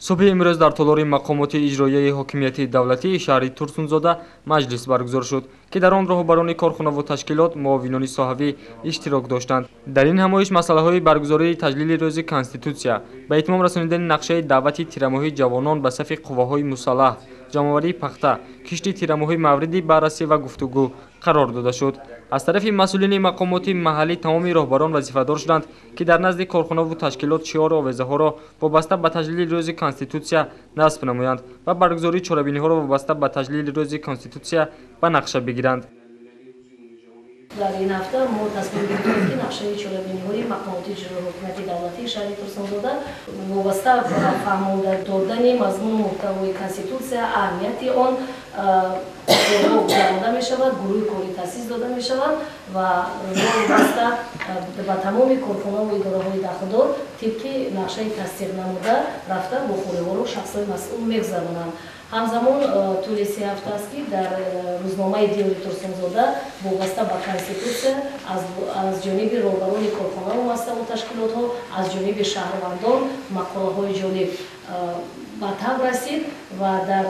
Субҳи имрӯз дар толори мақомоти иҷроияи ҳокимияти давлатии шаҳри Турсунзода маҷлис баргузор шуд, ки дар он роҳбарони корхонаву ташкилот, муовинони соҳавӣ иштирок доштанд. Дар ин ҳамоиш масъалаҳои баргузории таҷлили рӯзи Конститутсия, ба итмом расонидани нақшаи даъвати тирамоҳии ҷавонон ба сафи қувваҳои мусаллаҳ, ҷамъоварии пахта, кишти тирамоҳӣ мавриди баррасӣ ва гуфтугӯ қарор дода шуд. Аз тарафи масъулини мақомоти маҳаллӣ тамоми роҳбарон вазифадор шуданд, ки дар назди корхонаву ташкилот шиору овезаҳоро вобаста ба таҷлили рӯзи Конститутсия насб намоянд ва баргузории чорабиниҳоро вобаста ба таҷлили рӯзи Конститутсия ба нақша бигиранд. Дар ин ҳафта мо тасмим гирифтем, ки нақшаи чорабиниҳои мақомоти иҷроии ҳокимияти давлатии шаҳри Турсунзода вобаста ба фаҳмонда додани мазмуну муҳтавои Конститутсия, аҳамияти он гузаронда мешавад, гурӯҳи корӣ таъсис дода мешавад ва вобаста ба тамоми корхонаву идораҳои дахлдор тибқи нақшаи тасдиқ намуда рафта бухориҳоро шахсҳои масъул мегузаронанд. Ҳамзамон тӯли 3 ҳафта аст, ки дар рӯзномаи Диёри Турсунзода вобаста ба Конститутсия аз ҷониби роҳбарони корхонаву муассисаву ташкилотҳо, аз ҷониби шаҳрвандон мақолаҳои ҷолиб ба таб расид ва дар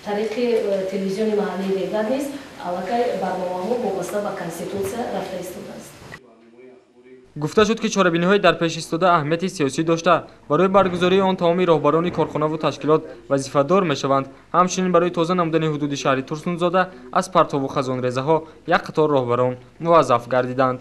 тариқи телевизиони маҳаллии Регар низ аллакай барномаҳо вобаста ба Конститутсия рафта истодааст. Гуфта шуд, ки чорабиниҳои дар пеш истода аҳамияти сиёсӣ дошта, барои баргузории он тамоми роҳбарони корхонаву ташкилот вазифадор мешаванд. Ҳамчунин барои тоза намудани ҳудуди шаҳри Турсунзода аз партову хазонрезаҳо як қатор роҳбарон муваззаф гардиданд.